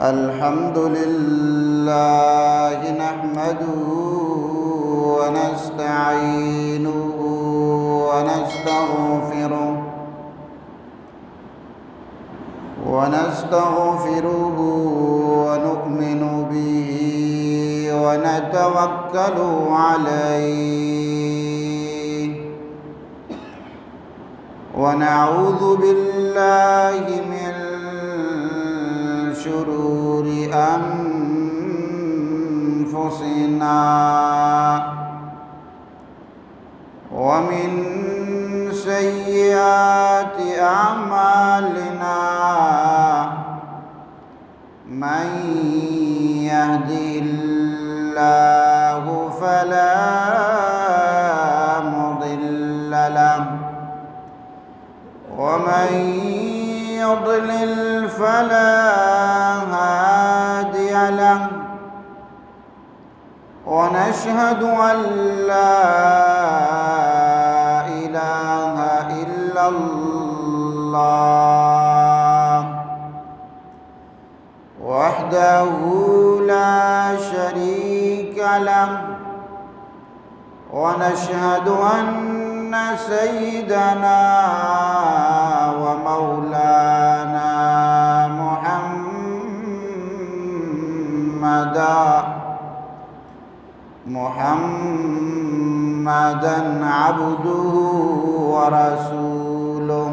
الحمد لله نحمده ونستعينه ونستغفره، ونستغفره ونؤمن به ونتوكل عليه، ونعوذ بالله من شرور أنفسنا ومن سيئات أعمالنا. من يهده الله فلا مضل له، ومن يضلل فلا هادي له. ونشهد أن لا إله إلا الله وحده لا شريك له، ونشهد أن سيدنا ومولانا محمدا محمدا عبده ورسوله.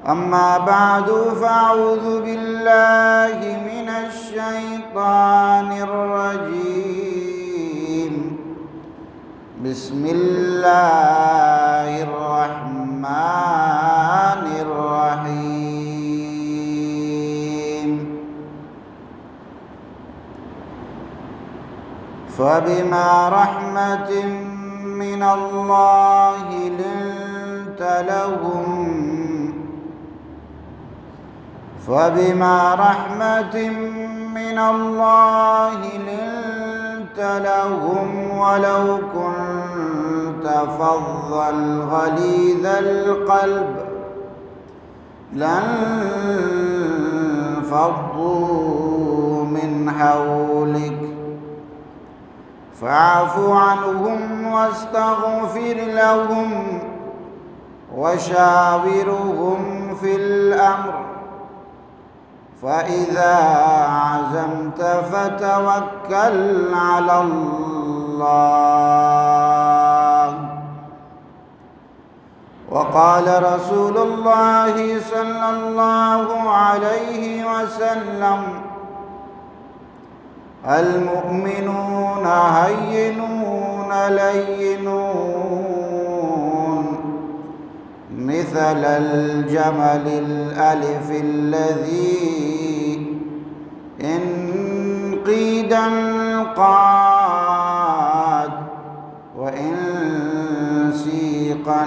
أما بعد، فأعوذ بالله من الشيطان الرجيم. بسم الله الرحمن الرحيم. فبما رحمة من الله لنت لهم، فبما رحمة من الله لنت لهم، ولو كنت فظا غليظ القلب لانفضوا من حولك فاعف عنهم واستغفر لهم وشاورهم في الأمر فإذا عزمت فتوكل على الله. وقال رسول الله صلى الله عليه وسلم: المؤمنون هينون لينون مثل الجمل الألف الذي إن قيدا قاد وإن سيقا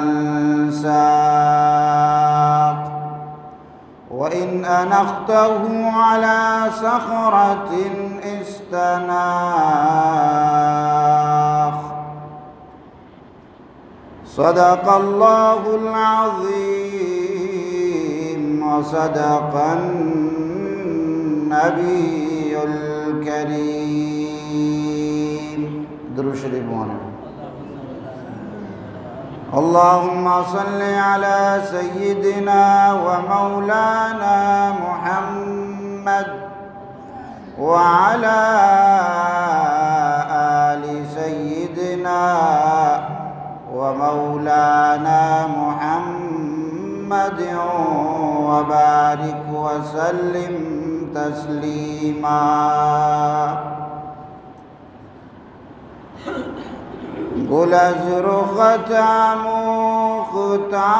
ساق، وإن أنخته على صخرة استناخ. صدق الله العظيم وصدق النبي الكريم. درود شریف بوانیں. اللهم صل على سيدنا ومولانا محمد وعلى آل سيدنا ومولانا محمد وبارك وسلم تسليما. گل از رخت آموختا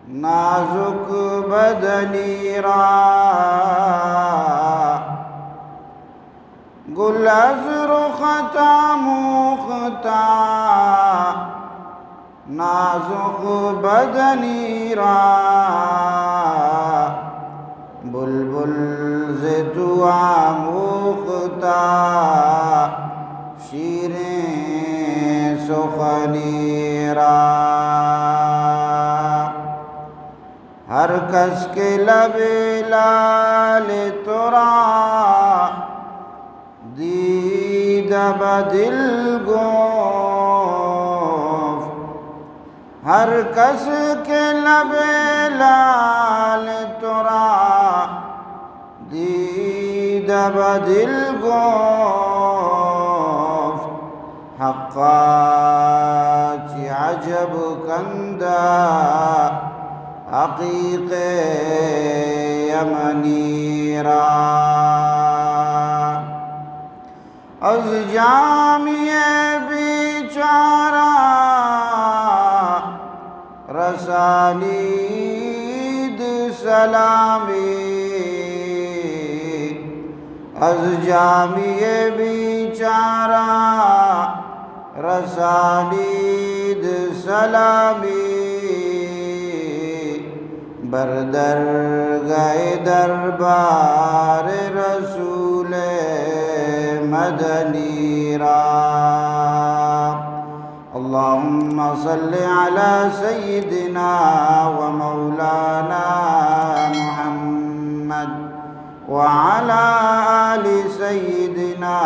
نازک بدنی را، گل از رخت آموختا نازک بدنی را، بلبل ز تو آموختا شیریں سخنی را. هر کس که لب لال تو را دید به دل گفت، هر کس که لب لال تو را دید به دل گفت، حقا چی عجب کند عقیق یمنی را. از جامی بیچاره رسانید سلامی، از جامی بیچاره رسانید سلامی، بر درگه دربار رسول مدنی را. اللهم صل على سيدنا ومولانا محمد وعلى آل سيدنا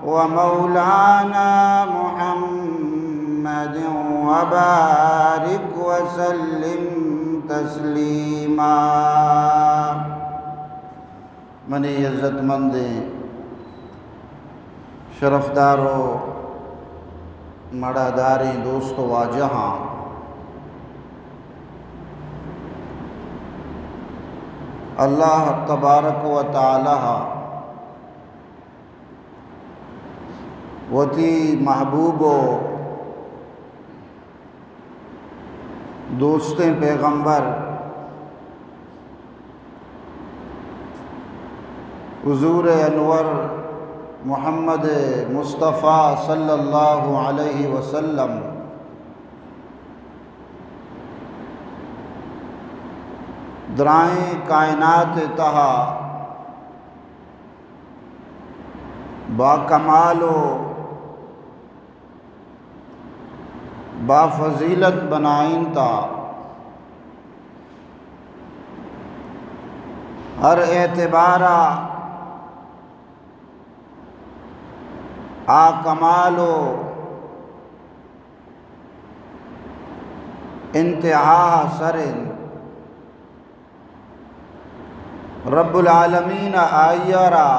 ومولانا محمد وبارك وسلم تسليما. منی عزت مندیں شرفدار و مڑاداریں دوست و واجہاں، اللہ تبارک و تعالی وتی محبوب و دوستیں پیغمبر حضور انور محمد مصطفی صلی اللہ علیہ وسلم درائیں کائنات تہا با کمال و با فضیلت بنائینتا، ہر اعتبارا آ کمال و انتہا سر انت۔ رب العالمین آئی را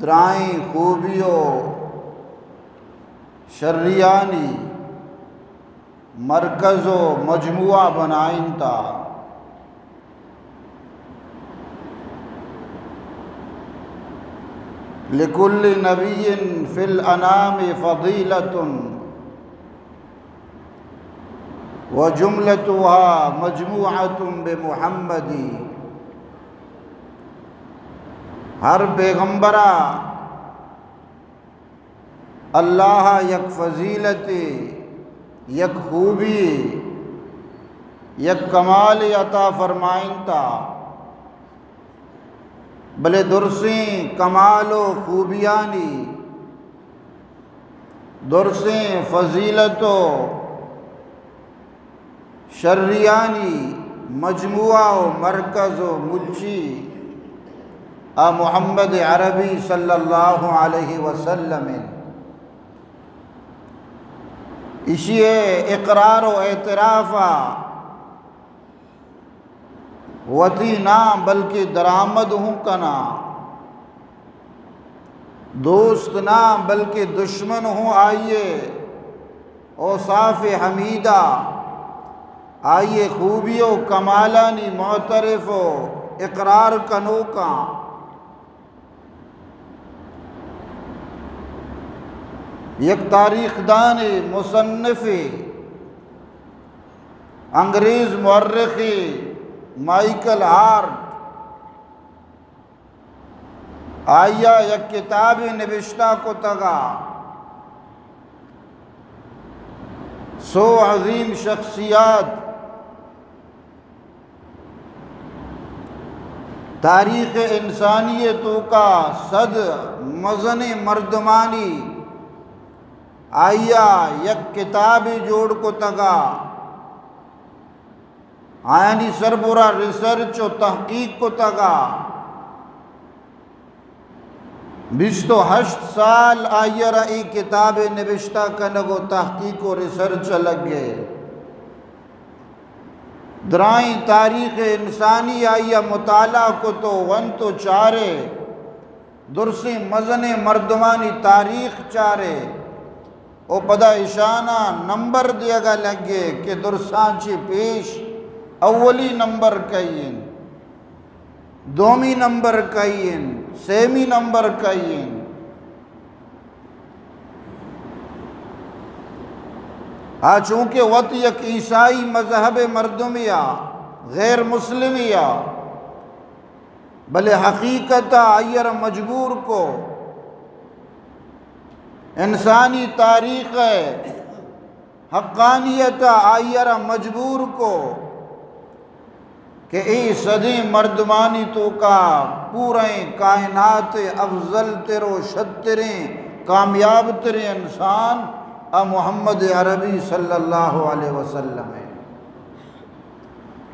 درائیں خوبی و شریانی مرکز و مجموعہ بنائینتا۔ لکل نبی فی الانام فضیلۃ وجملتها مجموعۃ بمحمد۔ ہر پیغمبرا اللہ یک فضیلتے، یک خوبی، یک کمالے عطا فرمائینتا، بلے درسیں کمال و خوبیانی، درسیں فضیلت و شریانی مجموعہ و مرکز و مچی آ محمد عربی صلی اللہ علیہ وسلم انت۔ ایشی اقرار و اعترافا وتی ناں بلکہ درآمد ہوں کناں۔ دوست نہ بلکہ دشمن ہوں آئیے اوصاف حمیدہ، آئیے خوبی و کمالانی معترف و اقرار کنوکاں۔ یک تاریخ دانے، مصنفے، انگریز مورخے مائیکل ہارٹ، آئیا یک کتابے نبشتہ کتگا، سو عظیم شخصیات، تاریخ انسانی توکا صد مزنیں مردمانی آئی ءَ یک کتابے جوڑ کتگ ءَ، آیانی سربرا ریسرچ و تحقیق کتگ ءَ۔ بیست و ہشت سال آئی ءَ را اے کتاب ءِ نبشتہ کنگ و تحقیق و ریسرچ ءَ لگے۔ درائیں تاریخ انسانی آئی ءَ مطالعہ کت و ونت و چارے، درسیں مزنیں مردمانی تاریخ چارے و پدا اشاناں نمبر دیگ ءَ لگے کہ درساں چہ پیش اولی نمبر کئی انت، دومی نمبر کئی انت، سیمی نمبر کئی انت۔ آ چونکہ وت یک عیسائی مذہب ءِ مردمے ءَ، غیر مسلمے ءَ، بلے حقیقت ءَ آئی ءَ را مجبور کو، انسانی تاریخ ءِ حقانیت ءَ آئی ءَ را مجبور کو کہ اے صدیں مردمانی توکا پورئیں کائنات ءِ افضل تر و شتریں کامیاب تریں انسان ءَ محمد عربی صلی اللہ علیہ وسلم ءَ۔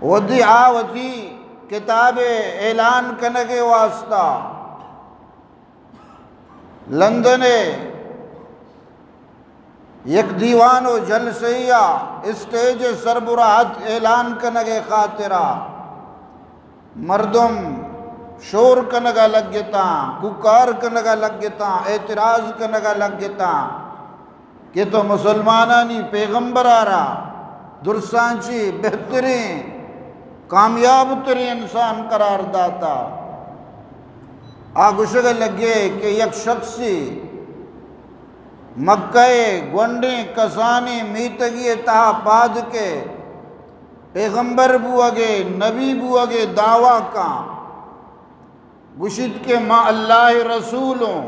ودی آ وتی کتاب ءِ اعلان کنگ ءِ واسطہ لندن ءِ یک دیوان و جلسے ءَ اسٹیج ءِ سربرا ات اعلان کنگ ءِ خاطرا، مردم شور کنگ ءَ لگتاں، کوکار کنگ ءَ لگتاں، اعتراض کنگ ءَ لگتاں کہ تو مسلمانانی پیغمبر ءَ را درساں چہ بہتریں، کامیاب تریں انسان قرار داتا۔ آ گوشگ ءَ لگے کہ یک شخصے مکہ ءِ گونڈیں کسانیں میتگی ءِ تہا پاد کے پیغمبر بوگ ءِ، نبی بوگ ءِ دعویٰ کاں، گوشیت کہ ما اللہ ءِ رسول اوں۔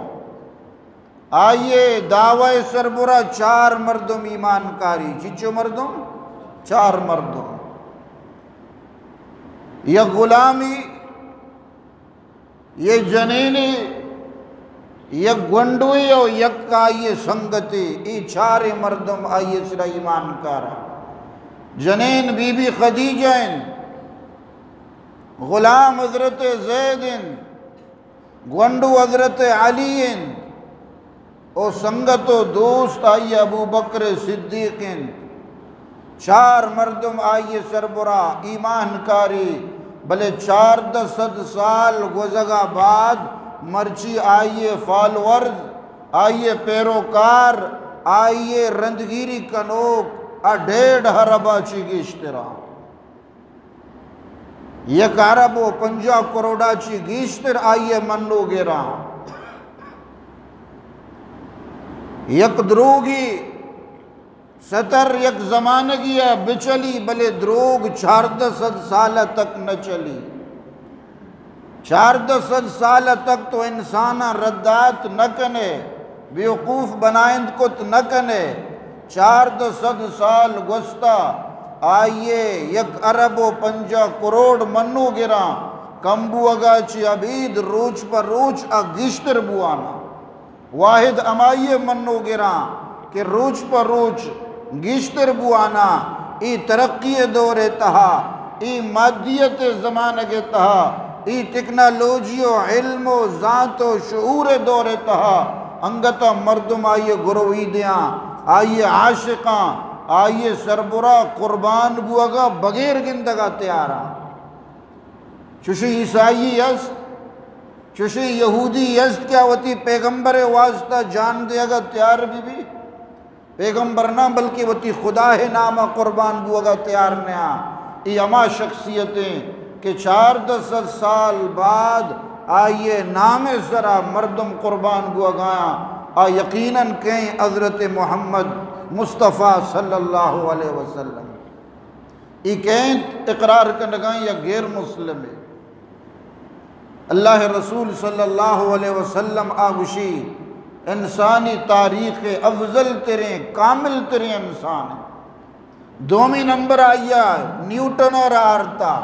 آئی ءِ دعویٰ ءِ سربرا چار مردم ایمان کاری۔ چچو مردم؟ چار مردم۔ یک غلامی، یک جنینے، یک گونڈوے و یک آئی ءِ سنگتے، اے چاریں مردم آئی ءِ سرا ایمان کارا۔ جنین بی بی خدیجہ انت، غلام حضرت زید انت، گونڈو حضرت علی انت و سنگت و دوست آئی ابوبکر صدیق انت۔ چار مردم آئی سربرا ایمان کاری، بلے چاردہ سد سال گوزگا بعد مرچی آئی فالورز، آئی پیروکار، آئی رندگیری کنوک ء ڈیڑھ اربا چی گیشترا۔ یک ارب و پنجاہ کروڑا چی گیشتر آئی ء منوگراں۔ یک دروگی ستر یک زمانگی ء بچلی، بلے دروگ چاردہ سد سال ء تک نہ چلی۔ چاردہ سد سال ء تک تو انساناں ردات نہ کنے، بیوقوف بنائند کت نہ کنے۔ چاردہ سد سال گوستا آئی ء یک ارب و پنجاہ کروڑ منوگراں کم بوگا چی ابید روچ پہ روچ ء گیشتر بوانا۔ واحد ہمائی منوگراں کہ روچ پہ روچ گیشتر بوانا۔ اے ترقی دور تہا، اے مادیت زمانگ تہا، اے ٹیکنالوجی و علم و زانت و شعور دور تہا انگت مردم آئی گروی دیاں، آئی عاشقاں، آئی سربرا قربان بوگا بغیر گندگا تیاراں۔ چوشیں عیسائی است، چوشیں یہودی است کہ آ وتی پیغمبر واسطہ جان دیگا تیار بی بی۔ پیغمبر نہ بلکہ وتی خدا ہے نام قربان بوگا تیار نیا۔ اے ہما شخصیتیں کہ چاردہ سد سال بعد آئی نام سرا مردم قربان بوگایاں، آ یقیناً کہیں حضرت محمد مصطفیٰ صلی اللہ علیہ وسلم۔ ای کینت اقرار کنگائیں یا غیر مسلم ہے۔ اللہ رسول صلی اللہ علیہ وسلم آ گوشی، انسانی تاریخ افضل ترین، کامل ترین انسان ہے۔ دومی نمبر آیا نیوٹن اور آرتا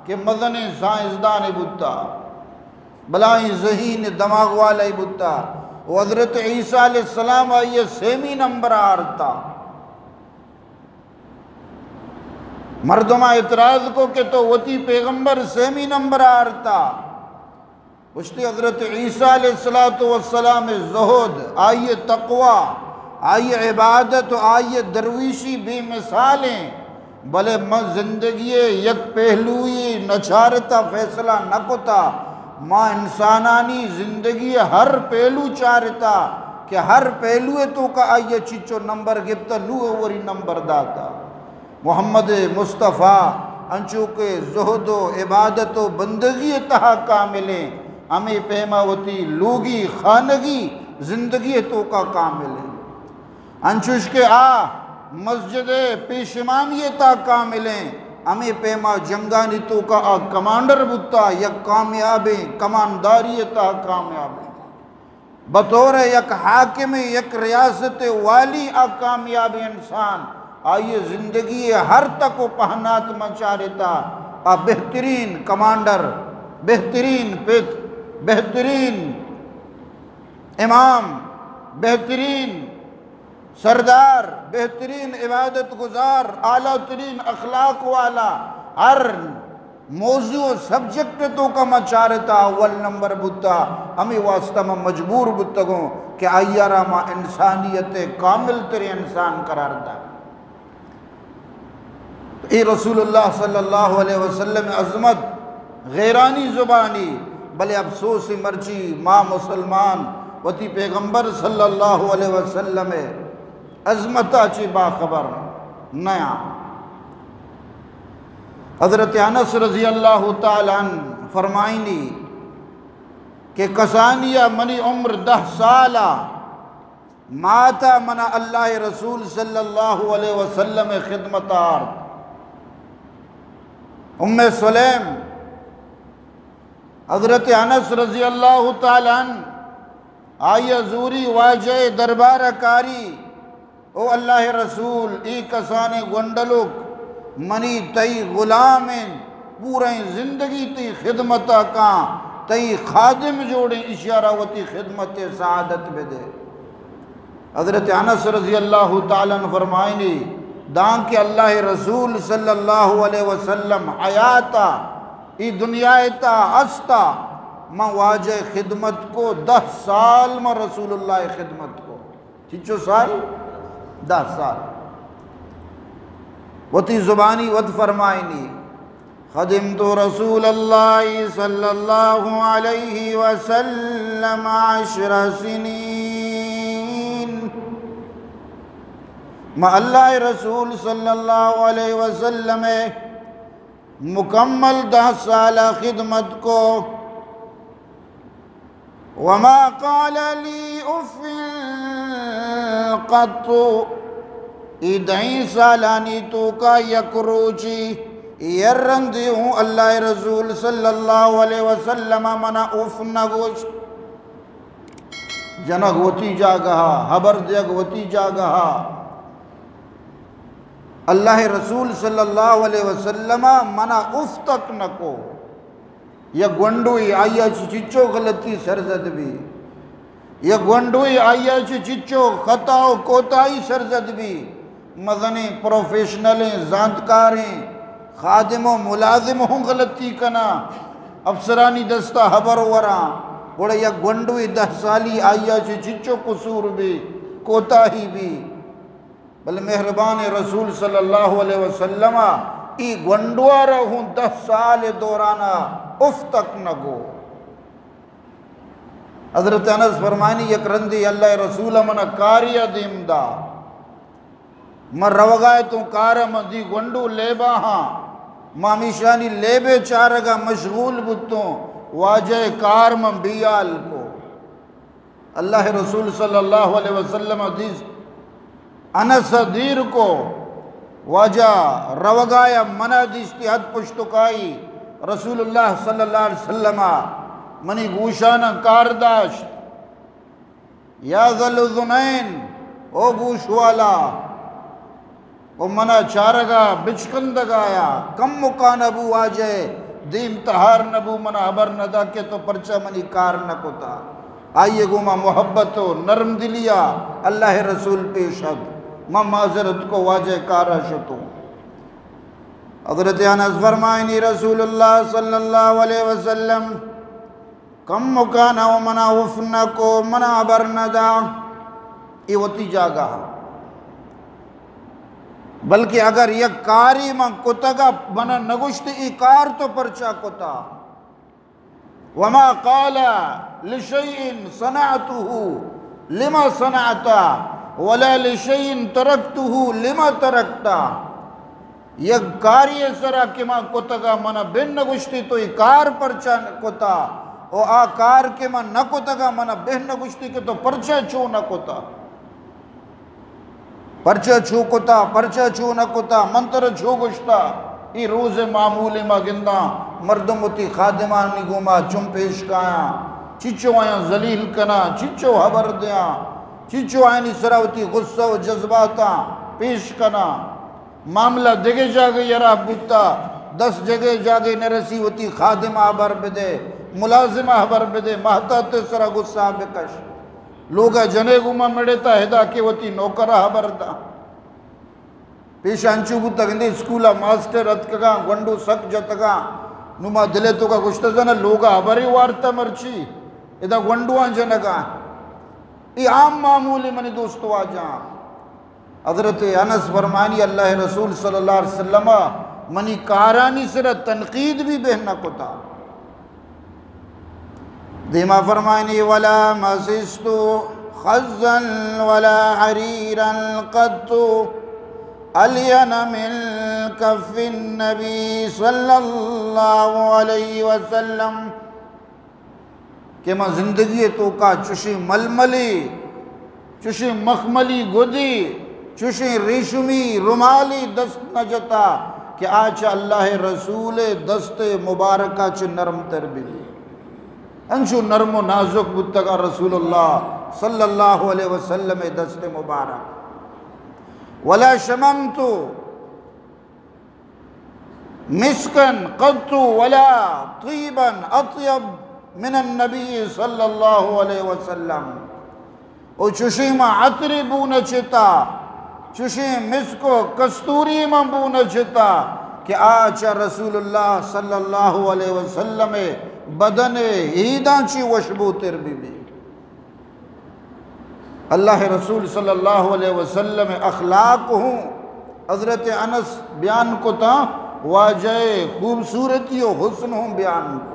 کہ مزنیں سائنسدان بوتا۔ بلائیں ذہین دماغ والا بوتا۔ و حضرت عیسیٰ علیہ السلام آئی سیمی نمبر آرتا۔ مردماں اعتراض کو کہ تو وتی پیغمبر سیمی نمبر آرتا۔ گوشتی حضرت عیسیٰ علیہ الصلوۃ والسلام زہد، آئی تقوی، آئی عبادت و آئی درویشی بے مثال ایں، بلے من زندگی یک پہلوئی نہ چارتا، فیصلہ نہ کتا۔ ما انسانانی زندگی ہر پہلو چارتا کہ ہر پہلو توکا آئی چچو نمبر گپتا، نو وری نمبر داتا۔ محمد مصطفیٰ انچو کہ زہد و عبادت و بندگی تہا کاملیں، ہمے پیما وتی لوگی خانگی زندگی توکا کاملیں۔ انچوش کہ آ مسجد پیشمامی تہا کاملیں، ہمے پیما جنگانی توکا آ کمانڈر بوتا، یک کامیابیں کمانداری تہا کامیابیں۔ بطور یک حاکم، یک ریاست والی آ کامیاب انسان، آئی زندگی ہر تک و پہنات من چارتا، آ بہترین کمانڈر، بہترین پت، بہترین امام، بہترین سردار، بہترین عبادت گزار، اعلیٰ ترین اخلاق والا، ہر موضوع و سبجیکٹ توکا ما چارتا اول نمبر بوتا، ہمے واسطہ ما مجبور بوتگوں کہ آئی را ما انسانیت کامل ترین انسان قرار دا۔ اے رسول اللہ صلی اللہ علیہ وسلم عظمت غیرانی زبانی، بلے افسوس مرچی ما مسلمان وتی پیغمبر صلی اللہ علیہ وسلم عظمتا چی باخبر نیاں۔ حضرت انس رضی اللہ تعالی عنہ فرمائنی کہ کسانیا منی عمر دہ سالا، ماتا منا اللہ رسول صلی اللہ علیہ وسلم خدمت آرت۔ ام سلیم، حضرت انس رضی اللہ تعالی عنہ، آئی زوری واجہ دربار کاری، او اللہ رسول، ای کسان گونڈلوک منی تئی غلام انت، پوریں زندگی تئی خدمتا کاں، تئی خادم جوڑیں، اشیارا وتی خدمت سعادت بدے۔ حضرت انس رضی اللہ تعالی عنہ فرمائنی، دانکہ اللہ رسول صلی اللہ علیہ وسلم حیاتا، ای دنیا تا استا، من واجہ خدمت کو، دہ سال من رسول اللہ خدمت کو۔ چچو سال؟ دہ سال۔ وتی زبانی وت فرمائنی، خدمت رسول اللہ صلی اللہ علیہ وسلم عشر سنین۔ ما اللہ رسول صلی اللہ علیہ وسلم مکمل دہ سال خدمت کو۔ وما قال لی اف قط، ای دہیں سالانی توکا یک روچی، یک رندی ہوں اللہ رسول صلی اللہ علیہ وسلم منا اف نہ گوشت۔ جنگ وتی جاگہا، ہبر دیگ وتی جاگہا۔ اللہ رسول صلی اللہ علیہ وسلم منا اف تک نہ کو۔ یک گونڈوے آئی ءَ چہ چچو غلطی سرزد بی، یک گونڈوے آئی ءَ چہ چچو خطا و کوتاہی سرزد بی، مزنیں پروفیشنلیں زانتکاریں خادم و ملازم ہوں غلطی کناں، افسرانی دستا ہبر وراں، گڑا یک گونڈوے دہ سالی آئی ءَ چہ چچو قصور بی، کوتاہی بی۔ بلے مہربان رسول صلی اللہ علیہ وسلم ءَ اے گونڈو ءَ را ہوں دہ سال دوران ءَ اف تک نہ گو۔ حضرت انس فرمانی، یک رندے اللہ رسول ءَ من کاری ءَ دیم دا، من روگا اتوں کار ءَ، من دی گونڈو لیبا ہاں، من ہمیشانی لیبے چارگا مشغول بوتوں، واجہ کار من بیال کو۔ اللہ رسول صلی اللہ علیہ وسلم ءَ دیست، انس ءَ دیر کو، واجہ روگایا منا دیستی، ہد پشتکائی، رسول اللہ صلی اللہ علیہ وسلم ءَ منی گوشانا کار داشت۔ یا ذا الاذنین، او گوش والا، و منا چارگا بچکندگایا، کم مکان ابو واجہ، دیم تہار نبو، منا ہبر ندا کہ تو پرچا منی کار نکتا۔ آئی گوما محبت و نرم دلیا اللہ رسول پیش ات، من معذرت کو واجہ کارا شتوں۔ حضرت انس فرمائنی، رسول اللہ صلی اللہ علیہ وسلم کم مکانا و منا اف نکو، منا ہبر ندا، ای وتی جاگہ۔ بلکہ اگر یک کاری من کتگا، منا نگوشت ای کار تو پرچا کتا۔ وما قال لشيء صنعته لم صنعت ولا لشيء تركته لم تركت۔ یک کاری سرا کہ ما کتگا، منا بن نگوشتی تو ای کار پرچا کتا، او آ کار کہ ما نہ کتگا، منا بن نگوشتی کہ تو پرچا چو نہ کتا۔ پرچا چو کتا، پرچا چو نہ کتا، من ترا چو گوشتا؟ ای روز معمول ما گنداں، مردم وتی خادمانی گوما چم پیش کایاں، چچو آیاں ذلیل کناں، چچو ہبر دیاں، چچو آیانی سرا وتی غصہ و جذباتاں پیش کناں۔ معاملہ دگہ جاگہ یرا بوتا، دست جگہ جاگہ نرسی، وتی خادم ہبر بدے، ملازم ہبر بدے، مہتات سرا غصہ بکش۔ لوگا جنے گوما مڑتا، ہدا کہ وتی نوکرا ہبر دا۔ پیش انچو بوتا گندے اسکولا ماسٹر اتکگاں، گونڈو سک جتگاں، نو ما دلے توکا گوشتا زنا لوگا ہبرے وارتا مرچی، ادا گونڈواں جنگاں۔ ای عام معمول منی دوست واجہاں۔ حضرت انس فرمانی، اللہ رسول صلی اللہ علیہ وسلم منی کارانی سرا تنقید بھی بہ نہ کتا۔ دیما فرمانی، ولا مسست خزا ولا حريرا قط ألين من كف النبي صلى الله عليه وسلم۔ کہ من زندگی توکا چشیں ململی، چشیں مخملی گدی، چشیں ریشمی رومالی دست نہ جتا کہ آ چہ اللہ رسول دست مبارکا چہ نرم تر بی۔ انچو نرم و نازک بوتگا رسول اللہ صلی اللہ علیہ وسلم دست مبارک۔ ولا شممت مسكا قط ولا طيبا أطيب من النبي صلى الله عليه وسلم۔ او چشیں ما عطر بو نہ چتا، چشیں مسک و کستوری ما بو نہ چتا کہ آ چہ رسول اللہ صلی اللہ علیہ وسلم بدن ہیداں چی وشبو تر بی بی۔ اللہ رسول صلی اللہ علیہ وسلم اخلاق ہوں حضرت انس بیان کتا، واجہ خوبصورتی و حسن ہوں بیان کو۔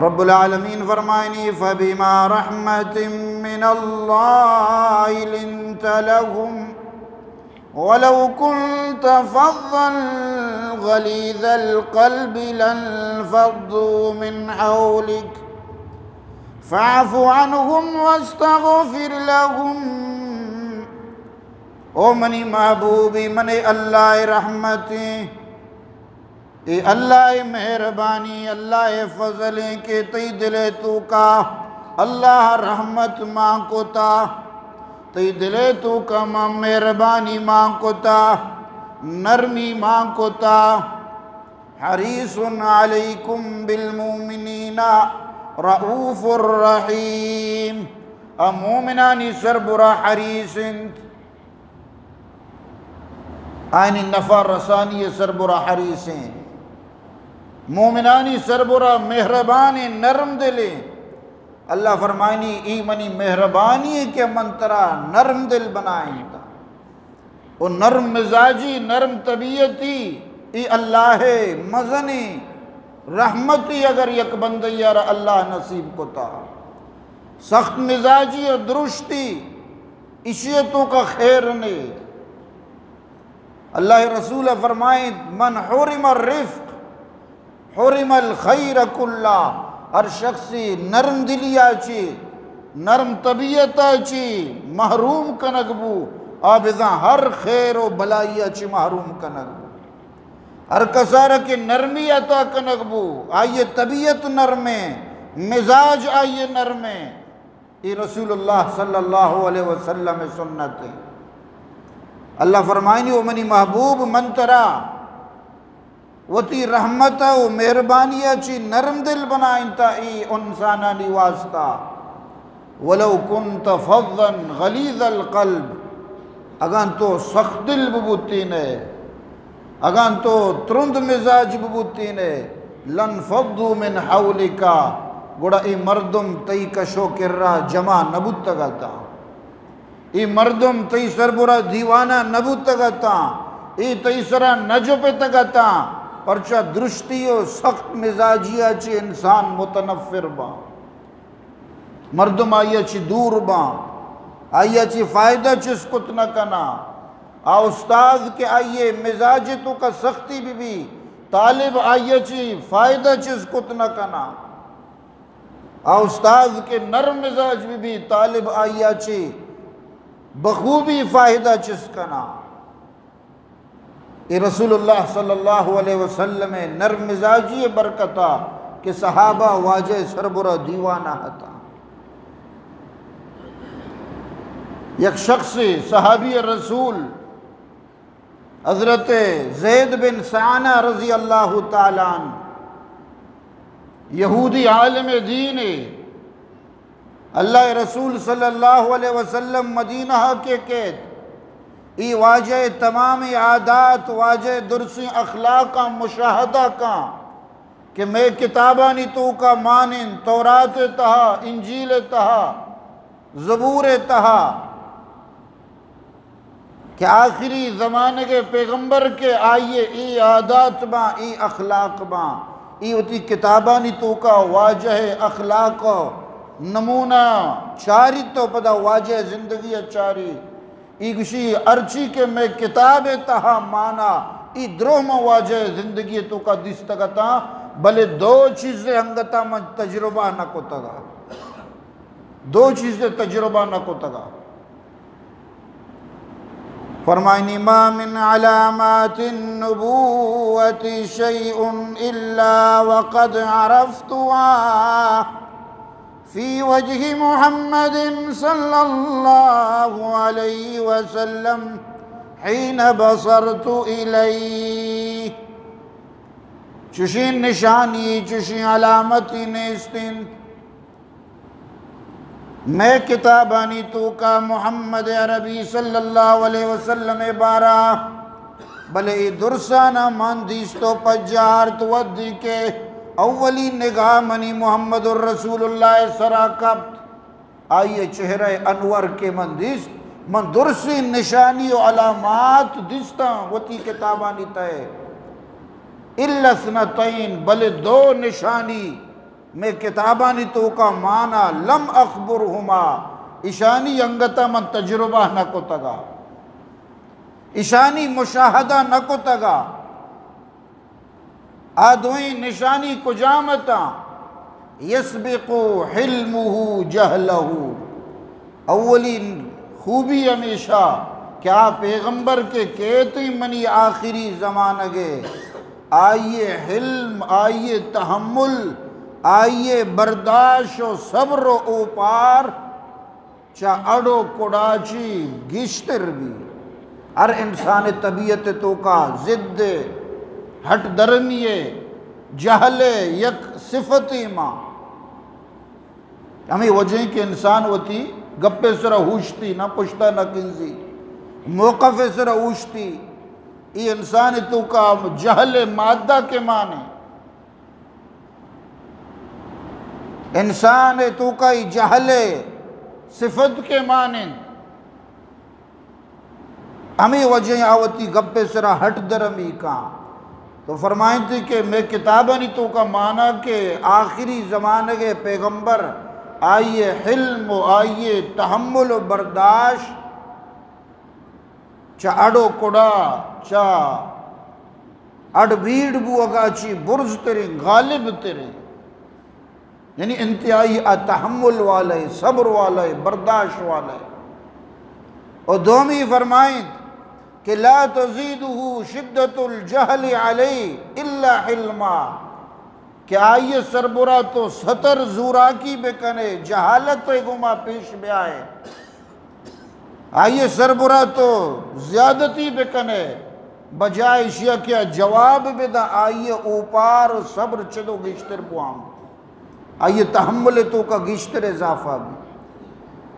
رب العالمین فرمائنی، فبما رحمة من الله لنت لهم ولو كنت فظا غليظ القلب لانفضوا من حولك فاعف عنهم واستغفر لهم۔ او منی محبوبی، منی اللہ رحمتیں، اے اللہ مہربانی، اللہ فضلیں کہ تئی دل توکا اللہ رحمت مان کتا، تئی دل توکا ما مہربانی مان کتا، نرمی مان کتا۔ حریص علیکم بالمؤمنین رؤوف رحیم۔ آ مومنانی سربرا حریص انت۔ آیانی نفع رسانی سربرا حریصیں۔ مومنانی سربرا مہربانیں، نرم دلیں۔ اللہ فرمائنی، ای منی مہربانی کہ من ترا نرم دل بنائینتا۔ و نرم مزاجی، نرم طبیعتی، ای اللہ مزنیں رحمتی اگر یک بندیارا اللہ نصیب کتا۔ سخت مزاجی و درشتی، اشی توکا خیر نے۔ اللہ رسول فرمائیں، من حرم الرفق حرم الخیر کلا۔ ہر شخصی نرم دلیا چی، نرم طبیعتا چی محروم کنگ بو، آ بزاں ہر خیر و بلائیا چی محروم کنگ بو۔ ہر کسارا کہ نرمی عطا کنگ بو، آئی طبیعت نرمیں، مزاج آئی نرمیں۔ اے رسول اللہ صلی اللہ علیہ وسلم سنت ہے۔ اللہ فرمائنی، او منی محبوب، من ترا وتی رحمت و مہربانی چی نرم دل بنائینتا ای انسانانی واسطہ۔ ولو کنت فظا غلیظ القلب، اگاں تو سخت دل ببوتینے، اگاں تو ترند مزاج ببوتینے، لانفضوا من حولک، گڑا ای مردم تئی کش و کرا جمع نبوتگاتا۔ ای مردم تئی سربرا دیوانا نبوتگاتاں، ای تئی سرا نجپتگاتاں، پرچا درشتی و سخت مزاجیا چی انسان متنفر باں۔ مردم آئیا چی دور باں، آئیا چی فائدہ چست کت نہ کناں۔ آ استاد کہ آئیے مزاج توکا سختی ببی، طالب آئیا چی فائدہ چست کت نہ کناں۔ آ استاد کہ نرم مزاج ببی، طالب آئیا چی بخوبی فائدہ چست کناں۔ اے رسول اللہ صلی اللہ علیہ وسلم نرم مزاجی برکتا کہ صحابہ واجہ سربرا دیوانا ہتا۔ یک شخص صحابی رسول حضرت زید بن سعانہ رضی اللہ تعالی عنہ، یہودی عالم دین، اللہ رسول صلی اللہ علیہ وسلم مدینہ کے کیت، ای واجہ تمام عادات، واجہ درسیں اخلاقاں مشاہدہ کاں کہ مئے کتابانی توکا مانن، تورات تہا، انجیل تہا، زبور تہا، کہ آخری زمانگ پیغمبر کہ آئیے ای عادات باں، ای اخلاق باں، ای وتی کتابانی توکا واجہ اخلاق نمونہ چاری تو پدا واجہ زندگی چاری۔ ای گوشی ہرچی کہ مئے کتاب تہا مانا، ای دروہ من واجہ زندگی توکا دیستگتاں، بلے دو چیز انگتا من تجربہ نہ کتگا۔ دو چیز تجربہ نہ کتگا۔ فرمائنی، ما من علامات النبوة شيء إلا وقد عرفتها في وجه محمد صلى الله عليه وسلم حين بصرت إليه۔ چشیں نشانی، چشیں علامتی نیست انت مئے کتابانی توکا محمد عربی صلی اللہ علیہ وسلم بارا، بلے اے درسانا من دیست و پجارت وھدی کہ اولی نگاہ منی محمد الرسول اللہ سرا کپت، آئی چہرہ انور کہ من دیست، من درسیں نشانی و علامات دیستاں وتی کتابانی تہا۔ الا اثنتین، بلے دو نشانی مئے کتابانی توکا مانا، لم اخبرهما، اشانی انگتا من تجربہ نہ کتگا، اشانی مشاہدہ نہ کتگا۔ آ دوئیں نشانی کجام اتاں؟ یسبق حلمه جهله۔ اولی خوبی ہمیشہ کہ آ پیغمبر کہ کیت منی آخری زمانگے، آئی حلم، آئی تحمل، آئی برداشت و صبر و اوپار چہ اڑ و کڑا چی گیشتر بی۔ ہر انسان طبیعت توکا ضد، ہٹ درمی، جہل یک صفتے ما۔ ہمے وجہ کہ انسان وتی گپے سرا اوشتی، نہ پشتا نہ کنزی، موقف سرا اوشتی۔ ای انسان توکا جہل مادہ کہ مانے، انسان توکا ای جہل صفت کہ مانن۔ ہمے وجہ آ وتی گپے سرا ہٹ درمی کاں۔ تو فرمائنتی کہ مئے کتابانی توکا مانا کہ آخری زمانگے پیغمبر، آئی حلم و آئی تحمل و برداشت چہ اڑ و کڑا، چہ اڑ بیڑ بوگا چی برز تریں، غالب تریں۔ یعنی انتہائی آ تحمل والے، صبر والے، برداشت والے۔ اور دومی فرمائیں کہ لا تزیدہ شدت الجہل علیہ الا حلما، کہ آئی سربرا تو ستر زوراکی بکنے، جہالت گما پیش بیائے، آئی سربرا تو زیادتی بکنے، بجائے اشیا کہ آ جواب بداں، آئی ءِ اوپار و صبر چدو گیشتر بوان، آئی ءِ تحمل ءِ توکا گیشتر اضافہ بی۔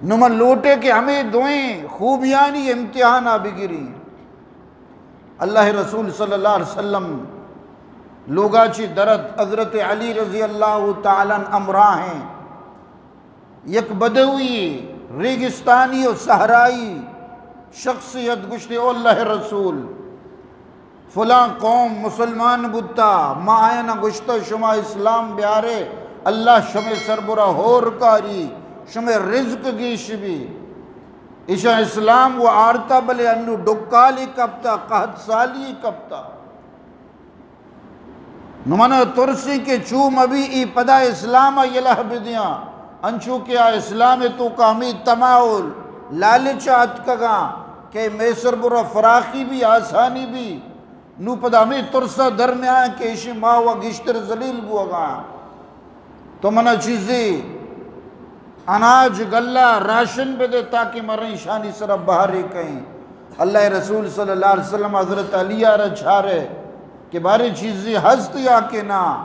نو من لوٹے کہ ہمے دوئیں خوبیانی امتحانا بگری۔ اللہ ءِ رسول صلی اللہ علیہ وسلم لوگا چی درت، حضرت علی رضی اللہ تعالی عنہ ہمراہ ایں۔ یک بدوی، ریگستانی و صحرائی شخصیت گوشتی، او اللہ ءِ رسول، فلاں قوم مسلمان بوتا، ما آیانا گوشتا شما اسلام بیارے، اللہ شمے سربرا ہور کاری، شمے رزق گیش بی۔ ایشاں اسلام و آرتا، بلے انو ڈکالی کپتا، قحط سالی کپتا۔ نو منا ترسی کہ چو مبی ای پدا اسلام ءَ یلہ بدیاں، انچو کہ آ اسلام ءِ توکا ہمے طمع و لالچ ءَ اتکگاں کہ مئے سربرا فراخی بی، آسانی بی۔ نو پدا ہمے ترس ءَ در نیاں کہ ایشی ما و گیشتر ذلیل بوگاں۔ تو منا چیزے اناج، گلہ، راشن بدے تاکہ مریں ایشانی سرا بہرے کئیں۔ اللہ ءِ رسول صلی اللہ علیہ وسلم حضرت علی ءَ را چارے کہ بارے چیزے ہست یا کہ نا۔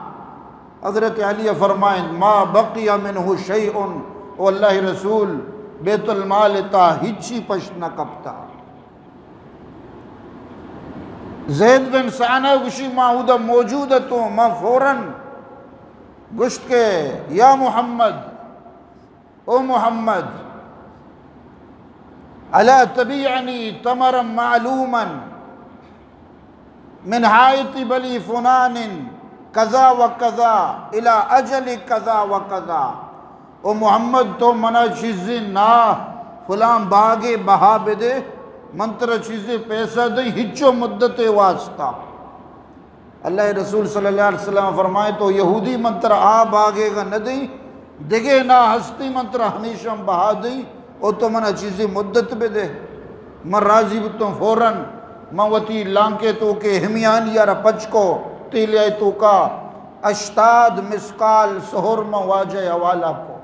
حضرت علی فرمائیں، ما بقی منہ شیء، او اللہ ءِ رسول، بیت المال ءِ تہا ہچی پشت نہ کپتا۔ زید بن سعنہ گوشی، ما اودا موجود اتوں، ما فوراً گوشت کہ یا محمد، او محمد، الا تبیعنی تمرا معلوما من حائط بنی فلان کذا و کذا الی اجل کذا و کذا۔ او محمد، تو منا چیزے نا فلاں باگے بہا بدے، من ترا چیزے پیسہ دئی ہچو مدتے واسطہ۔ اللہ ءِ رسول صلی اللہ علیہ وسلم فرمائے، تو یہودی، من ترا آ باگے گا نہ دئی، دگے نا ہستی، من ترا ہمیشاں بہا دئی، او تو منا چیزے مدت بدے۔ من راضی بوتوں، فوراً من وتی لانکے توکے ہمیانی ءَ را پچ کو، تیلے توکا ہشتاد مثقال سہر من واجہ ءِ حوالہ کو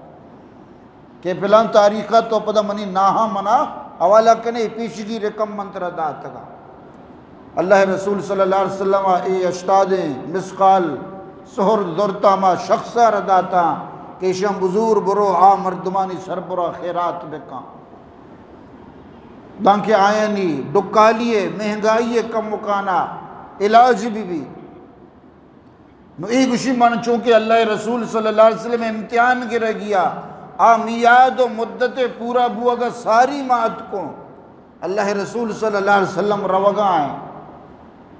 کہ پلان تاریخ ءَ تو پدا منی ناہاں منا حوالہ کنے، پیشگی رقم من ترا داتگا۔ اللہ ءِ رسول صلی اللہ علیہ وسلم ءَ اے ہشتادیں مثقال سہر زرتا، ہما شخص ءَ را داتا کہ ایشاں بزور، برو آ مردمانی سربرا خیرات بکن، دانکہ آیانی ڈکالی ءِ، مہنگائی ءِ کمکانا علاج بہ بی۔ نو اے گوشی، من چونکہ اللہ ءِ رسول صلی اللہ علیہ وسلم امتحان گرگیا، آ میعاد و مدت پورا بوگا ساری ما اتکوں۔ اللہ ءِ رسول صلی اللہ علیہ وسلم روگا ایں۔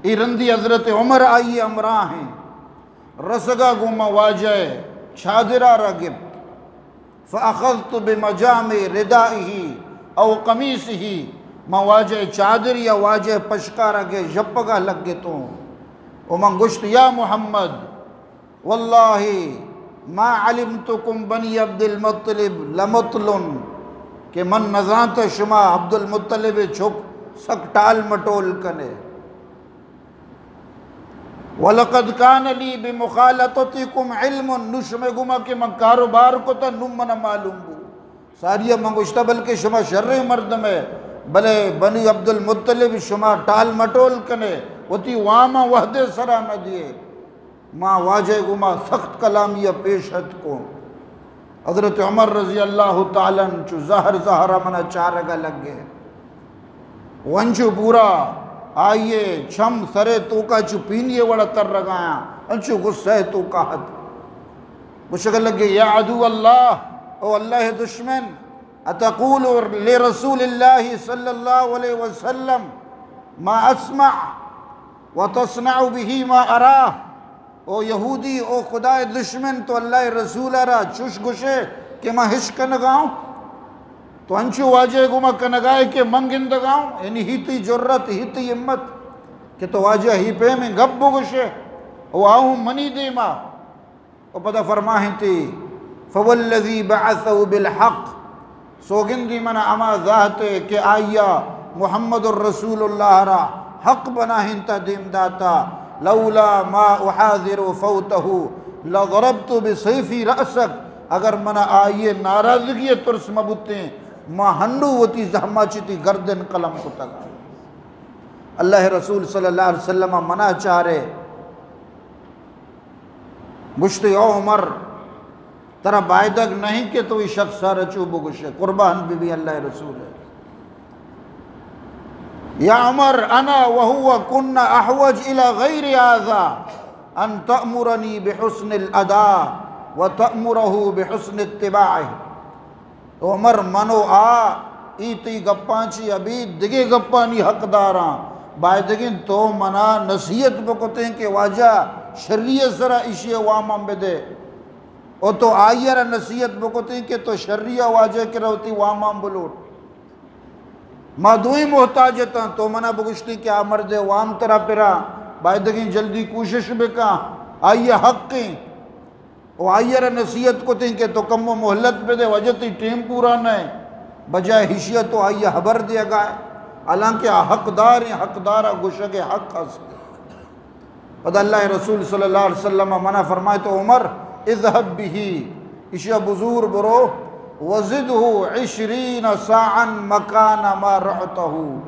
اے رندی حضرت عمر آئی ہمراہ ایں۔ رسگا گوں ما واجہ ءِ چادرا را گپت۔ فأخذت بمجامع ردائه أو قميصه، من واجہ ءِ چادر یا واجہ ءِ پشکارا گے ژپگا لگتوں۔ و من گوشت، یا محمد، والله ما علمتكم بني عبد المطلب لمطل، کہ من نزانت شما عبدالمطلب ءِ چک سک ٹال مٹول کنے۔ ولقد كان لي بمخالطتكم علم، نو شمے گوما کہ من کاروبار کتا، نو منا معلوم بو۔ ساریا من گوشتا، بلکہ شما شریں مردم ئے، بلے بنی عبدالمطلب شما ٹال مٹول کنے، وتی واما وہدے سرا نہ دیے۔ ما واجہ گوما سخت کلامی پیش اتکوں۔ حضرت عمر رضی اللہ تعالی عنہ چو زہر زہرا منا چارگا لگے۔ و انچو پورا آئیے چم سرے توکا چو پینیے وڑا ترگایاں، انچو غصہ توکا ہت۔ گوشگا لگے، یا عدو اللہ، او اللہ دشمن، اتقول لرسول اللہ صلی اللہ علیہ وسلم ما اسمع وتصنع به ما اراه۔ او یہودی، او خدائے دشمن، تو اللہ رسول را چوش گوشے کہ ما ہش کنگاؤں؟ تو انچو واجہ گوما کنگائے کہ من گندگاؤں؟ یعنی ہی تی جرت، ہی تی ہمت کہ تو واجہ ہی پیمیں گپ بگوشے؟ او آؤں منی دیما۔ و پدا فرمائنتی، فوالذی بعثہ بالحق، سوگندی من ہما ذات کہ آئیا محمد الرسول اللہ را حق بناہنتا دیم داتا، لولا ما احاذر فوتہ لضربت بسیفی رأسک، اگر من آئیے ناراضگی ترس مبوتیں، ما ہنڈو وتی زہما چتی گردن قلم کتگا۔ اللہ رسول صلی اللہ علیہ وسلم منع چارے، گوشتے، او عمر، ترا بایدگ نہیں کہ تو ای شخص سارا چو بگوشے، قربان بی بی اللہ رسول۔ یا عمر، انا وهو كنا احوج الى غير هذا ان تأمرني بحسن الاداء وتأمره بحسن اتباعه۔ او عمر، من و آ ای تئی گپاں چی ابید دگہ گپانی حقداراں۔ بایدگیں تو منا نصیحت بکتیں کہ واجہ شری سرا اشی واماں بدے، او تو آئی را نصیحت بکتیں کہ تو شری واجہ کرا وتی واماں بلوٹ۔ ما دوئیں محتاج اتاں، تو منا بگوشتیں کہ آ مرد وام ترا پرا، بایدگیں جلدی کوشش بکاں، آئی حق ایں۔ و آئی را نصیحت کتیں کہ تو کمو مہلت بدے، واجہ تئی ٹیم پورا نہ ایں۔ بجائے ہشیا تو آئی حبر دیگا ئے، حالانکہ آ حقدار ایں، حقدار ء گوشگ ء حق است۔ پدا اللہ رسول صلی اللہ علیہ وسلم منع فرمائے تو عمر، اذهب به، اشیا بزور برو، وزده عشرين صاعا مكان ما رحته،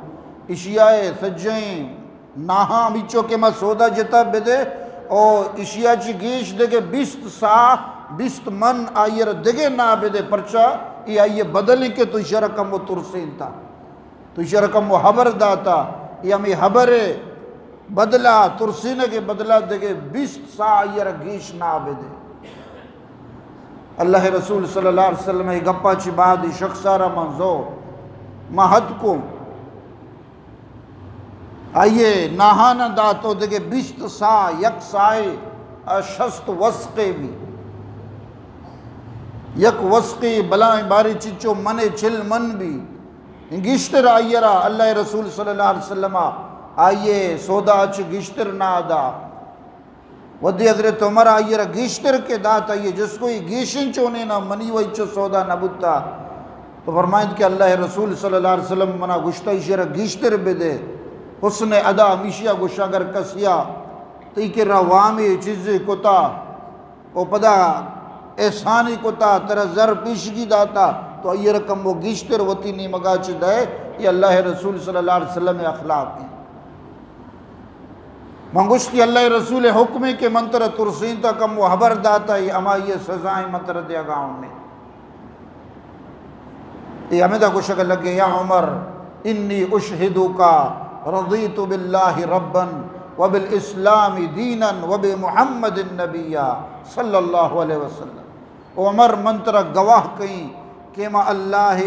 اشیا سجیں ناہاں ہمیچو کہ ما سودا جتا بدے، او اشیا چی گیش دگہ بیست سا، بیست من آئی را دگہ نہ بدے، پرچا ای آئی بدل ایں کہ تو اشیا را کمو ترسینتا، تو اشیا را کمو حبر داتا، ای ہمیں حبر بدلا، ترسینگ بدلا دگہ بیست سا آئی را گیش نہ بدے۔ اللہ رسول صلی اللہ علیہ وسلم ای گپا چی بعد ای شخصا را من زو، ما حد کو آئیے ناہان دات و دگہ بیست سا، یک سائے، ء، شست وسقے بی۔ یک وسقے بلائیں باری چچو من چل من بی۔ گیشتر آئی را اللہ رسول صلی اللہ علیہ وسلم آئیے سودا چ گیشتر نہ دا۔ ودی حضرت عمر آئی را گیشتر کہ دات، آئی جست کو، ای گیشیں چونیں نا، منی و چو سودا نہ بوتا۔ تو فرمائیت کہ اللہ رسول صلی اللہ علیہ وسلم منا گوشتا، ایشی را گیشتر بدے۔ حسن ادا ہمیشیا گوشا، اگر کسیا تئی کرا وامے چیزے کتا، او پدا احسانی کتا، ترا زر پیشگی داتا، تو آئی را کمو گیشتر وتی نیمگا چہ دئے۔ یہ اللہ رسول صلی اللہ علیہ وسلم اخلاق ہیں۔ من گوشت کہ اللہ رسول حکم ہے کہ من ترا ترسینتا، کمو حبر داتا، یہ ہمائی سزائیں من ترا دیگا ہوں نے۔ یہ ہمیں دا گوشگ لگے، یا عمر، انی اشہدک رضیت باللہ ربا وبالاسلام دینا وبمحمد نبیا صلی اللہ علیہ وسلم۔ او عمر، من ترا گواہ کئیں کہ ما اللہ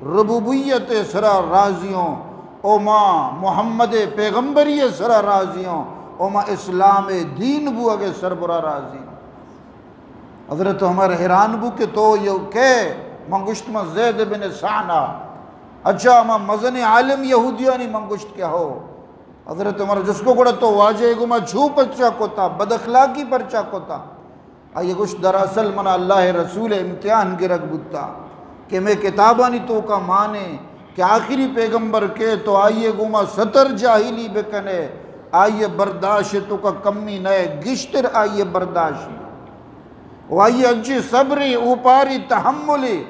ربوبیت سرا راضی ہوں، او ما محمد پیغمبری سرا راضی ہوں، او ما اسلام دین بوگ سربرا راضی ہوں۔ حضرت عمر حیران بو کہ تو یہ کہ؟ من گوشت، من زید بن سعنہ۔ اچھا، ما مزن عالم یہودیانی؟ من گوشت کہ ہو۔ حضرت عمر جست کو، گڑا تو واجہ گما چھو پرچا کتا، بد اخلاقی پرچا کتا؟ آئی گوشت، دراصل منا اللہ رسول امتحان گرگ بوتا کہ میں کتابانی توکا مانے کہ آخری پیغمبر کے، تو آئی گوما ستر جاہلی بکنے، آئی برداشت توکا کمی نئے، گشتر آئی برداشت۔ و آئی انچی صبری، اوپاری تحملی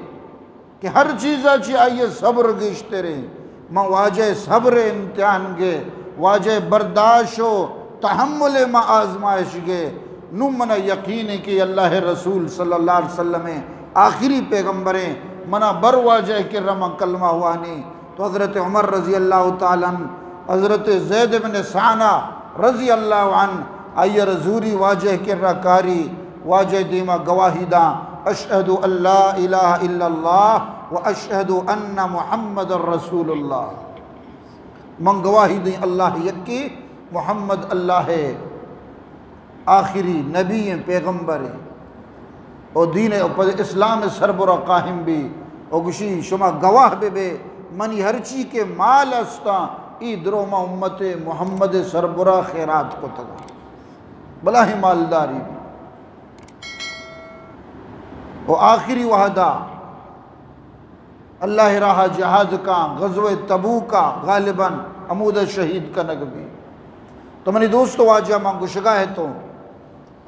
کہ ہر چیزا چی آئی صبر گیشتریں۔ من واجہ صبر امتحان گے، واجہ برداشت و تحمل ما آزمائش گے۔ نو منا یقین ہے کہ اللہ رسول صلی اللہ علیہ وسلم آخری پیغمبریں۔ منا بر واجہ کرا من کلمہ وانی۔ تو حضرت عمر رضی اللہ تعالی عنہ، حضرت زید بن سعنہ رضی اللہ عنہ، آئی رزوری واجہ کرا کاری، واجہ دیما گواہی داں، اشہد ان لا الہ الا اللہ و اشہد ان محمد رسول اللہ۔ من گواہی دیں اللہ یکی، محمد اللہ آخری نبی ہیں، پیغمبر ہیں، او دین او پد اسلام سربرا قائم بی، او گشی، شما گواہ بے بے، منی ہرچی کہ مال استاں، ای درو ما امت محمد سربرا خیرات کتگا۔ بلاہیں مالداری بی۔ او آخری وہدا اللہ راہ جہاد کاں، غزوہ تبوکا غالباً ہمودا شہید کنگ بی۔ تو منی دوست واجہ، من گشگا ہے تو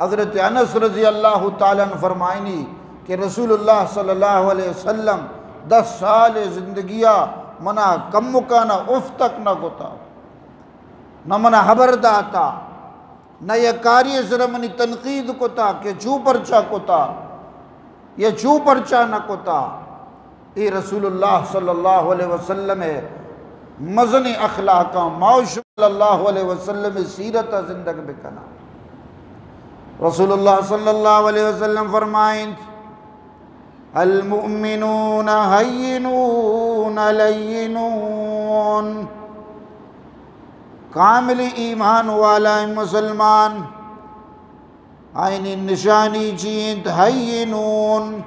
حضرت انس رضی اللہ تعالی عنہ فرمائنی کہ رسول اللہ صلی اللہ علیہ وسلم دس سال زندگیا منا کمکانا اف تک نہ کتا۔ نہ منا ہبر داتا، نہ یک کاری سر منی تنقید کتا کہ چو پرچا کتا یا چو پرچا نہ کتا۔ اے رسول اللہ صلی اللہ علیہ وسلم مزن اخلاقاں، ما و شما صلی اللہ علیہ وسلم سیرت زندگ بکنا۔ رسول اللہ صلی اللہ علیہ وسلم فرمائیں، المؤمنون هينون لينون۔ کامل ایمان والا مسلمان، آئینی نشانی چی انت؟ هينون،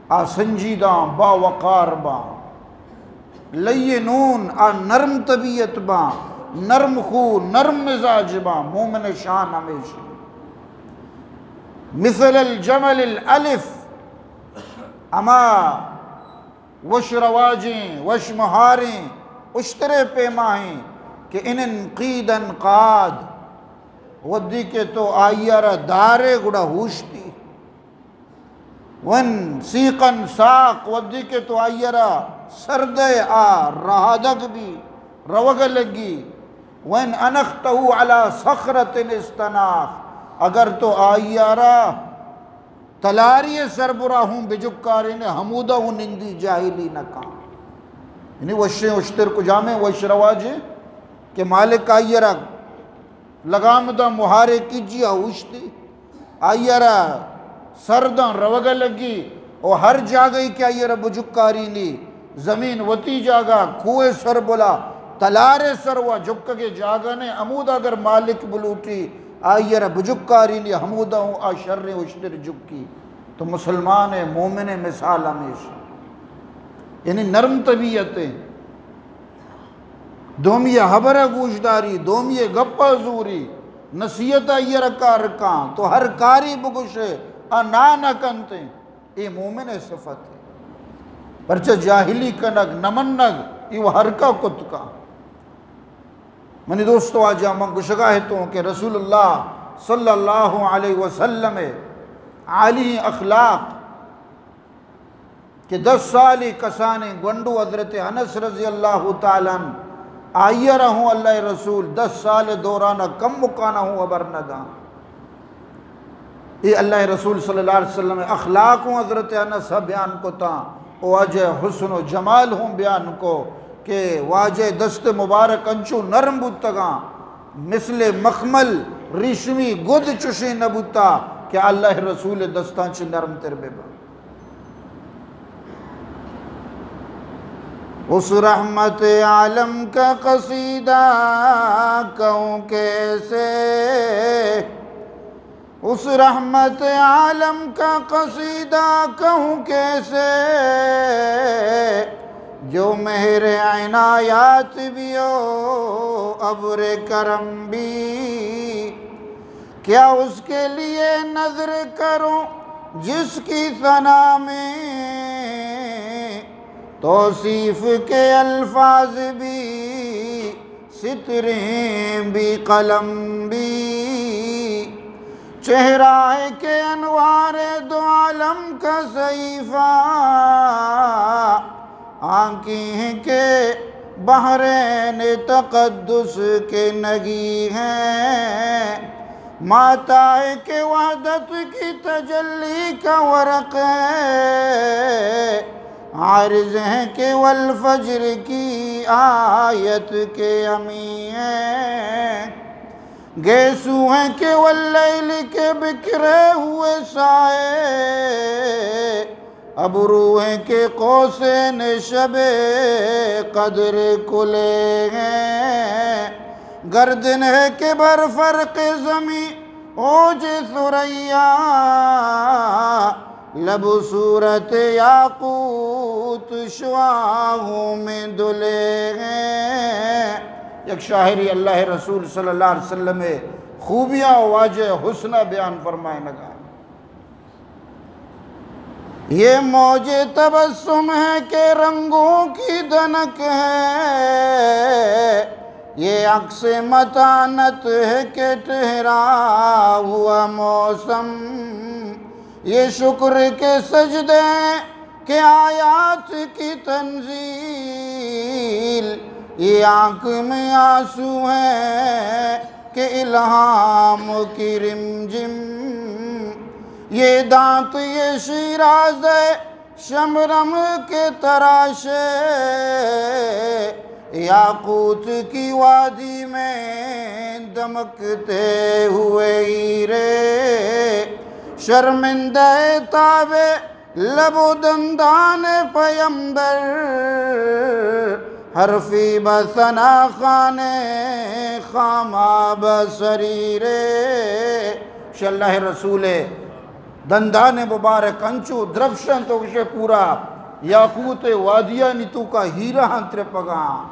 آ سنجیدہ، باوقار با۔ لینون، آ نرم طبیعت با، نرم خو، نرم مزاج با۔ مومن شان ہمیشی مثل الجمل الألف، ہما وش رواجیں، وش مہاریں، اشترے پیماہیں کہ ان انقید انقاد، ودی کہ تو آئی را دارے گڑا ہوشتی۔ وان سیقا ساق، ودی کہ تو آئی را سردے آ رہادگ بی، روگ لگی۔ وان انخته على صخرة استناخ، اگر تو آئی را تلاری سر برا ہوں بجکارینے، ہمودا ہوں نندی، جاہلی نہ کاں۔ یعنی وشیں اشتر کجامیں وش رواجیں کہ مالک آئی را لگام دا، مہارے کیجی آ اوشتی، آئی را سر داں روگ لگی، او ہر جاگہی کہ آئی را بجکارینی، زمین وتی جاگہ، کوہ سر بلا، تلارے سر وا جکگے جاگہ نے، ہمودا اگر مالک بلوٹی آئی را بجکارینی، ہمودا ہوں آ شریں اشتر جکی۔ تو مسلمان مومن مثال ہمیش، یعنی نرم طبیعت ہے۔ دومی ء ہبر ء گوشداری، دومی ء گپ ء زوری، نصیحت آئی ء را کار کاں، تو ہر کاری بگوشے، آ نہ نہ کنت۔ اے مومن ء صفت ہے۔ پرچہ جاہلی کنگ، نہ منگ، اے و ہر کا کت کا۔ منی دوست واجہ، من گشگا ہے تو کہ رسول اللہ صلی اللہ علیہ وسلم ء عالی اخلاق کہ دس سالی کسانیں گونڈو حضرت انس رضی اللہ تعالی عنہ، آئی ء را ہوں اللہ ء رسول دس سال ء دوران ء کمکان ء ہوں ہبر نہ داں۔ اے اللہ ء رسول صلی اللہ علیہ وسلم ء اخلاق ہوں حضرت انس ء بیان کتاں، و واجہ حسن و جمال ہوں بیان کو کہ واجہ دست مبارک انچو نرم بوتگاں، مثل مخمل ریشمی گد چشیں نہ بوتا کہ اللہ ء رسول ء دستاں چہ نرم تر بہ باں۔ اس رحمت عالم کا قصیدہ کہوں کیسے، اس رحمت عالم کا قصیدہ کہوں کیسے، جو مہر عنایات بھی ہو، ابر کرم بھی۔ کیا اس کے لیے نذر کروں جس کی ثنا میں توصیف کے الفاظ بھی، سطریں بھی، قلم بھی؟ چہرہ ہے کہ انوار دو عالم کا صحیفہ، آنکھیں کہ بحرین تقدس کے نگی ہیں، ماتحت وحدت کی تجلی کا ورق ہے، عارض ہیں کہ والفجر کی آیت کے حامی ہیں، گیسو ہیں کہ واللیل کے بکھرے ہوئے سائے، ابرو ہیں کہ قوسین شب قدر کھلے ہیں، گردن ہے کہ بر فرق زمین اوج ثریا، لب صورت یاقوت شعاعوں میں دھلے ہیں۔ یک شاعری اللہ رسول صلی اللہ علیہ وسلم خوبیاں واجہ حسنہ بیان فرمائے لگا۔ یہ موج تبسم ہے کہ رنگوں کی دھنک ہے، یہ عکس متانت ہے کہ ٹھہرا ہوا موسم، یہ شکر کے سجدے کہ آیات کی تنزیل، یہ آنکھ میں آنسو ہیں کہ الہام کی رم جم، یہ دانت یہ شیراز ہے شمرم کے تراشے، یاقوت کی وادی میں دمکتے ہوئے ہیرے، شرمندہ تاب لب و دندان پیمبر، حرفی بثنا خان خام آب سریرے۔ شہ اللہ رسول دندان مبارک انچو درفشاں تو گشے پورا یاقوت وادیانی توکا ہیرہ ہاں ترپگاں۔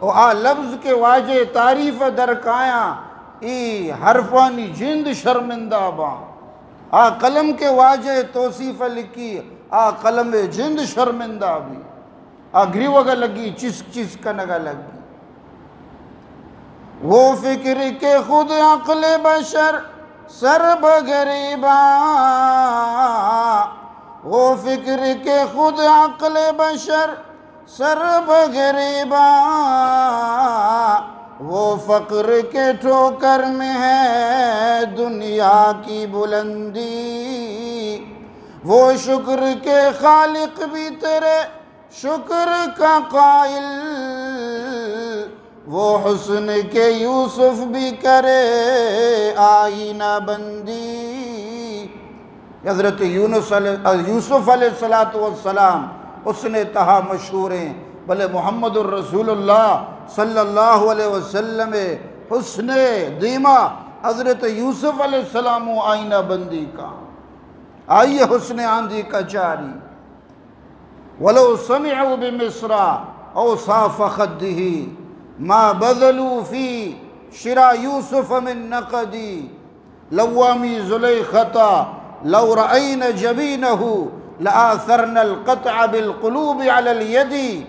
و آ لبز کہ واجہ تعریف در کایاں، ای حرفانی جند شرمندہ باں۔ آ قلم کہ واجہ توصیف لکھی، آ قلم جند شرمندہ بی۔ آ گریوگا لگی، چسک چسک کنگا لگی۔ وہ فکر کہ خود عقل بشر سر بگریباں، وہ فکر کہ خود عقل بشر سر بگریباں، وہ فقر کے ٹھوکر میں ہے دنیا کی بلندی، وہ شکر کے خالق بھی تیرے شکر کا قائل، وہ حسن کے یوسف بھی کرے آئینہ بندی۔ حضرت یونس علیہ، یوسف علیہ الصلوۃ والسلام حسن تہا مشہور ہیں، بلے محمد الرسول اللہ صلی اللہ علیہ وسلم حسن دیما حضرت یوسف علیہ السلام و آئینہ بندی کا، آئی حسن آندی کا چاری۔ ولو سمعوا بمصر أوصاف خده ما بذلوا في شراء يوسف من نقد. لوامي زليخة لو رأين جبينه لآثرن القطع بالقلوب على اليد.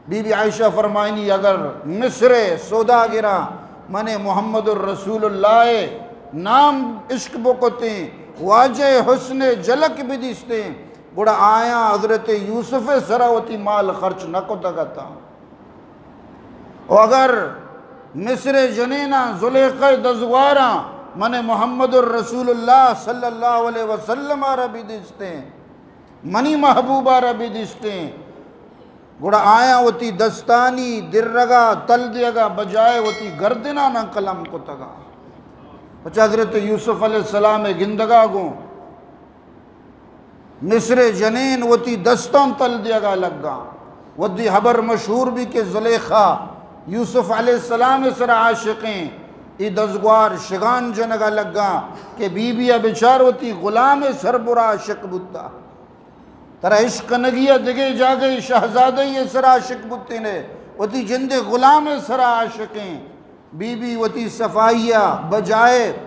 بی بی عائشہ فرمائنی، اگر مصر سوداگراں من محمد الرسول اللہ نام عشق بکتیں، واجہ حسن جلک بدیستیں، گڑا آیاں حضرت یوسف ءِ سرا وتی مال خرچ نہ کتگ اتاں۔ و اگر مصر ءِ جنیناں زلیخا ءِ دزگواراں من محمد الرسول اللہ صلی اللہ علیہ وسلم ءَ را بدیستیں، منی محبوب ءَ را بدیستیں، گڑا آیاں وتی دستانی درگا تل دیگا بجائے وتی گردناں قلم کتگا۔ پچ حضرت یوسف علیہ السلام ءِ گندگا گوں مصر ءِ جنین وتی دستاں تل دیگا لگا۔ وھدی حبر مشہور بی کہ زلیخا یوسف علیہ السلام ءِ سرا عاشقیں، ای دزگوار شگان جنگا لگا کہ بی بی ءَ بچار وتی غلام ءِ سربرا عاشق بوتا۔ ترا عشق کنگی ءَ دگہ جاگہے شہزادہے ءِ سرا عاشق بوتینے، وتی جند ءِ غلام ءِ سرا عاشقیں۔ بی بی وتی صفائی ءَ بجائے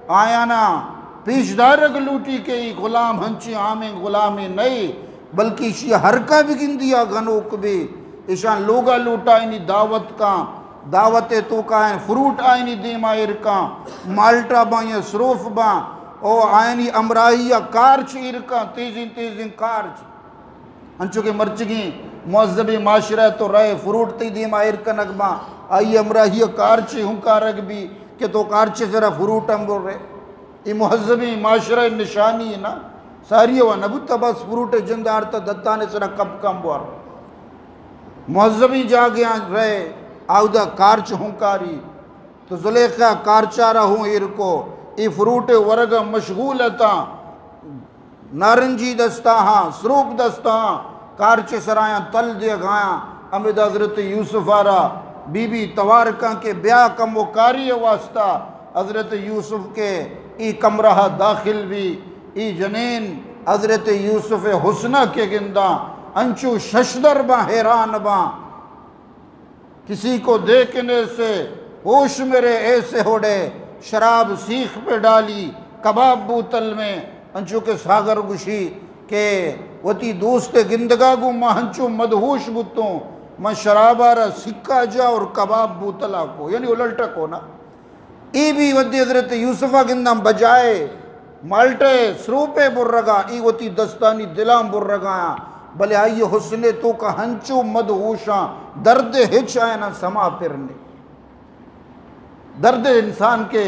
آیانا پیش دارگ لوٹی کہ ای غلام ہنچیں عامیں غلامے نئے، بلکہ اشی ءَ ہرکا بگندی آ گنوک بی۔ اشاں لوگا لوٹائینی، دعوت کاں، دعوت ءِ توکا آیاں فروٹ آیانی دیما ایر کاں، مالٹا باں یا سروف باں، او آیانی ہمراہی ءَ کارچ ایر کاں، تیزیں تیزیں کارچ۔ انچو کہ مرچگیں مہذبیں معاشرہ ءَ تو رئے فروٹ تئی دیما ایر کنگ باں، آئی ہمراہی ءَ کارچے ہوں کارگ بی کہ تو کارچے سرا فروٹ ہم برے۔ اے مہذبیں معاشرہ ءِ نشانی نا، ساری وا نہ بوتا بس فروٹ ءِ جند آرتا دتان ءِ سرا کپ کم بوار۔ مہذبیں جاگہاں رئے، آودا کارچ ہوں کاری۔ تو زلیخا کارچارا ہوں ایر کو، اے فروٹ ءِ ورگا مشغول اتاں، نارنجی دستاہاں، سروپ دستاہاں، کارچ ءِ سرایاں تل دیگایاں۔ ہمدا حضرت یوسف ءَ را بی بی توار کاں کہ بیا کمو کاری ءِ واسطہ حضرت یوسف کہ ای کمرہ ءَ داخل بی۔ ای جنین حضرت یوسف ءِ حسن ءَ کہ گنداں، انچو ششدر باں، حیران باں۔ کسی کو دیکھنے سے ہوش میرے ایسے اڑے، شراب سیخ پہ ڈالی کباب بوتل میں۔ انچو کہ ساگر گوشی کہ وتی دوست ءِ گندگا گوں ما انچو مدہوش بوتوں، من شرابا را سکا جا اور کباب بوتلا کو، یعنی الٹا کو نا۔ ای بی وھدی حضرت یوسف ءَ گنداں بجائے مالٹے سروپے برگا، ای وتی دستانی دلاں برگایاں۔ بلے آئی حسن توکا ہنچو مدہوشاں، درد ہچ آیانا سما پر نے۔ درد انسان کہ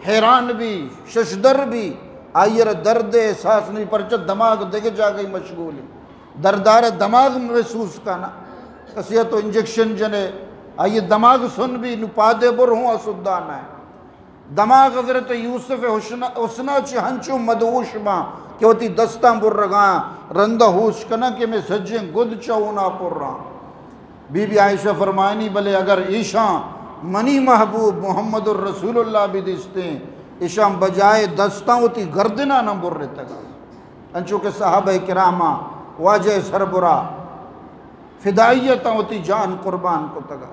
حیران بی، ششدر بی، آئی را درد احساس نہیں، پرچہ دماغ دگہ جاگہی مشغول ہے۔ دردار دماغ محسوس کنا، کسی تو انجیکشن جنے، آئی دماغ سن بی، نو پادے بر ہوں اسدانا ہے۔ دماغ حضرت یوسف حسنا، حسنا چہ ہنچو مدہوش باں کہ وتی دستاں برگاں، رندا ہوش کناں کہ میں سجیں گد چہ ہونا پراں۔ بی بی عائشہ فرمائنی، بلے اگر ایشاں منی محبوب محمد الرسول اللہ بی دیستیں، ایشاں بجائے دستاں وتی گردناں نہ برتگا۔ انچو کہ صحابہ کراماں واجہ سربرا فدائیتاں وتی جان قربان کتگا۔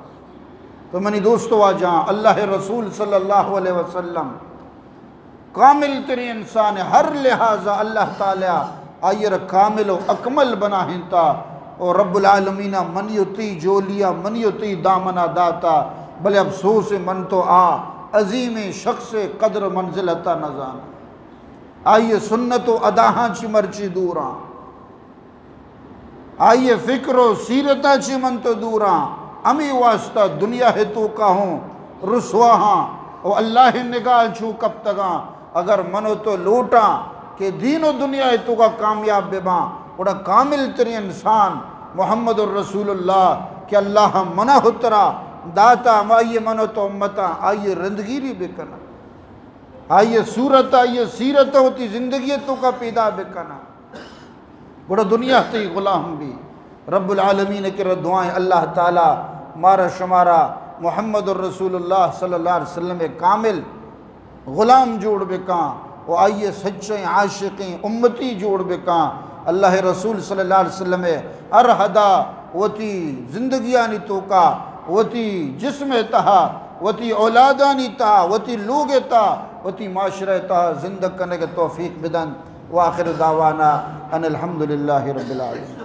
تو منی دوست واجہاں، اللہ رسول صلی اللہ علیہ وسلم کامل ترین انسان ہے، ہر لحاظ اللہ تعالی آئی را کامل و اکمل بناہینتا، و رب العالمین منی و تی جولیا، منی و تی دامنا داتا، بلے افسوس من تو آ عظیم شخص قدر منزلتا نزان۔ آئی سنت و اداہاں چی مرچی دوراں۔ آئی فکر و سیرتاں چی من تو دوراں، ہمے واسطہ دنیا ہے توکا ہوں رسواہاں و اللہ نگاہ چو کپتگاں۔ اگر من و تو لوٹاں کہ دین و دنیا ہے توکا کامیاب بباں، گڑا کامل ترین انسان محمد الرسول اللہ کہ اللہ منا ہترا داتا، ہمائی من و تو امتاں آئی رندگیری بکناں، آئی صورت، آئی سیرت ہوتی زندگی توکا پیدا بکناں۔ گڑا دنیا تئی غلام بی۔ رب العالمین کرا دعائیں، اللہ تعالی مارا شمارا محمد الرسول اللہ صلی اللہ علیہ وسلم کامل غلام جوڑ بکاں و آئی سچیں عاشقیں امتی جوڑ بکاں۔ اللہ رسول صلی اللہ علیہ وسلم ہر حدا وتی زندگیانی توکا، وتی جسم تہا، وتی اولادانی تہا، وتی لوگ تہا، وتی معاشرہ تہا زندگ کنگ توفیق بدنت۔ وآخر دعوانا ان الحمد للہ رب العالمین۔